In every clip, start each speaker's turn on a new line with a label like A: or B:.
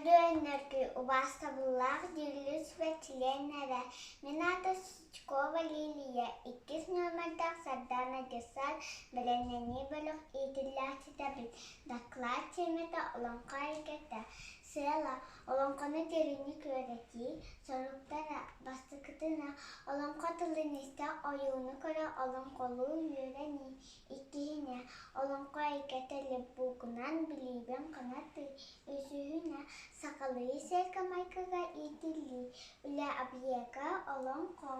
A: Өрөөннөргү убаастабыллаах дьүүллүүр сүбэ чилиэннэрэ, мин аата Сычкова Лилия, иккис нүөмэрдээх Сардаана десант бэлэмнэнии бөлөх иитиллээччитэбин. Доклад тиэмэтэ Олоҥхо эйгэтэ. Сыала: олоҥхону дириҥник үөрэтии, соруктара: бастакытына, олоҥхо тылын истэ, ойууну көрө, олоҥхолуу үөрэнии. Иккиһинэ, олоҥхо эйгэтэ лепбугунан билиибин хаҥатыы. Үсүһүнэ, сахалыы сиэргэ-майгыга иитиллии. Үлэ объега олоҥхо.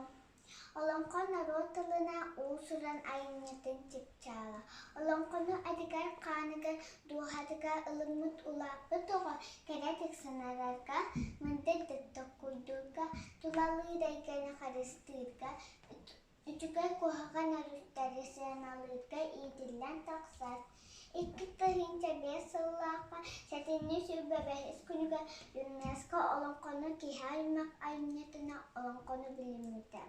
A: Олоҥхо норуот тылына уус-уран айымньытын чыпчаала. Олоҥхону адыгар хааныгар, дууһатыгар ылыммыт улааппыт оҕо кэрэтик санарарга, мындырдык толкуйдуурга, тулалыыр эйгэни харыстыырга, үчүгэй куһаҕан өрүттэри сыаналыырга иитиллэн тахсар. 2005 сыллаахха сэтинньи 25 күнүгэр ЮНЕСКО олоҥхону киһи аймах айымньытынан олоҥхону билиммитэ.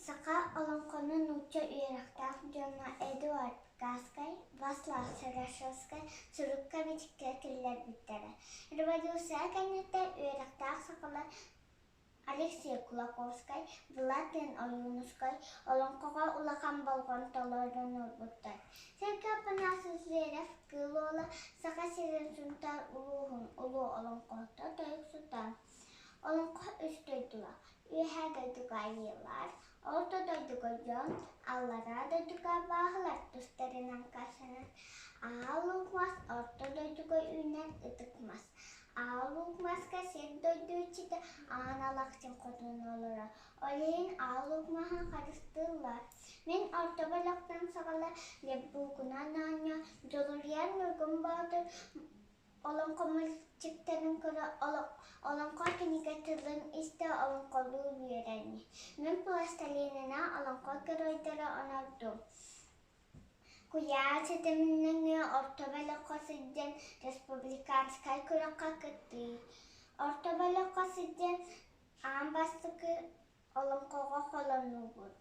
A: Саха олоҥхону нуучча үөрэхтээх дьоно Эдуард Каскай, Васлав Сарашевскай сурукка-бичиккэ киллэрбиттэрэ. Революция кэнниттэн үөрэхтээх сахалар Алексей Кулаковскай, Владлен Ойуунускай олоҥхоҕо улахан болҕомтолорун уурбуттар. Сэргэ Апанасов Зверев Кыыл Уола Саха сирин Сунтаар улууһун улуу олоҥхоһута тойуксута. Олоҥхо үс дойдулаах: Үөһээ дойдуга айыылар, Орто дойдуга дьон, Аллараа дойдуга абааһылар тустарынан кэпсэнэр. Аал Луук Мас орто дойдуга үүнэр ытык мас. Аал Луук Маска сир-дойду иччитэ Аан Алахчын хотун олорор. Ол иһин Аал Луук Маһы харыстыыллар. Мин орто бөлөхтөн саҕала лепбугунан оонньоон Дьулуруйар Ньургун Боотур олоҥхо мультиктарын көрө олоҥхо кинигэ тылын истэ олоҥхолуу үөрэнним. Мин пластилинынан олоҥхо геройдара оҥордум. Куйаар ситимин нөҥүө орто бөлөххө сылдьан республиканскай күрэххэ кыттыы. Орто бөлөххө сылдьан аан бастакы олоҥхоҕо холоннубут.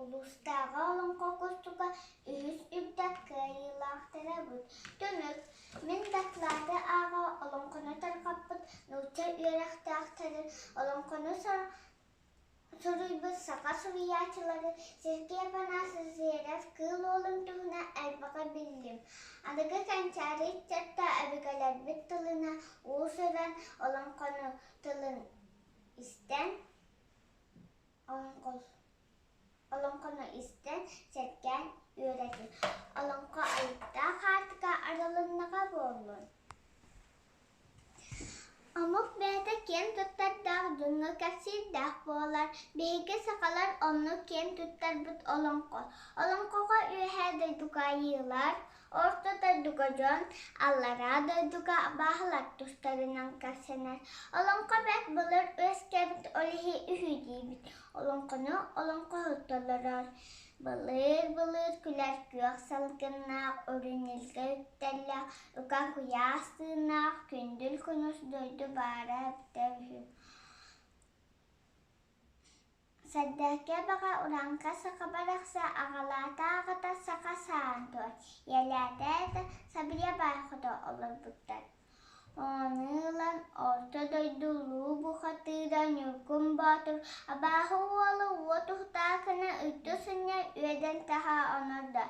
A: Улуустааҕы олоҥхо кустуга үһүс үрдэл кыайыылаахтарабыт. Түмүк Мин дакылааты ааҕа олоҥхону тарҕаппыт нуучча үөрэхтээхтэрин олоҥхону суруйбут саха суруйааччыларын Сергей Афанасьевич Зверев Кыыл Уолун туһунан элбэҕи биллим. Аныгы кэнчээри ыччатта өбүгэлэрбит тылынан уус-уран олоҥхону тылын истэн Олоҥхону истэн, сэргээн үөрэтин. Олоҥхо айыктаах аартыга арылыннаҕа буоллун. Омук бэйэтэ киэн туттардаах, дьоҥҥо кэпсиирдээх буолар. Биһиги сахалар оннук киэн туттарбыт олоҥхо. Олоҥхоҕо үөһээ дойдуга айыылар, орто дойдуга дьон, аллараа дойдуга абааһылар тустарынан кэпсэнэр. Олоҥхо бэрт былыр үөскээбит ол иһи үһү диибит. Олоҥхону олоҥхоһут толорор. Былыыр-былыр күлэр күөх салгыннаах, үрүҥүлгэ үктэллээх, ука куйаас тыыннаах күндүл кунус дойду баара эбитэ үһү. Сэрдээккэ баҕа урааҥка саха барахса аҕалаата аҕата саха саан туой, ийэлээтэ этэ сабыйа баай хото олорбуттар. Ону ылан Орто дойду улуу бухатыыра Ньургун Боотур абааһы уола уот уһутаакыны ыйты сынньа үөдэн таһаа онордо,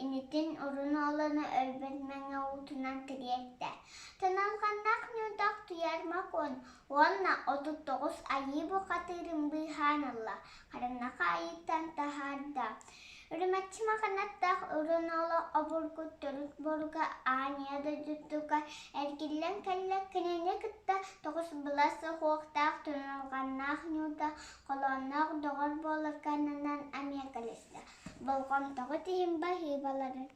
A: инитин урун уоланы өлбөт мэҥэ уутунан тириэртэ. Таналҕаннаах ньуутах Туйарма Куон уонна 39 айыы бухатыырын быыһаан ылла, хараҥаха айыыттан таһаарда. Үрүмэччи маханаттаах урун уола обургу төрүт буоруга аанньа дойдутугар эргиллэн кэллэ, кинини кытта тоҕус былас суһуохтаах туналҕаннаах ньуута холоонноох доҕор буоларга ананан эмиэ кэлистэ. Болҕомтоҕут иһин баһыыбаларын.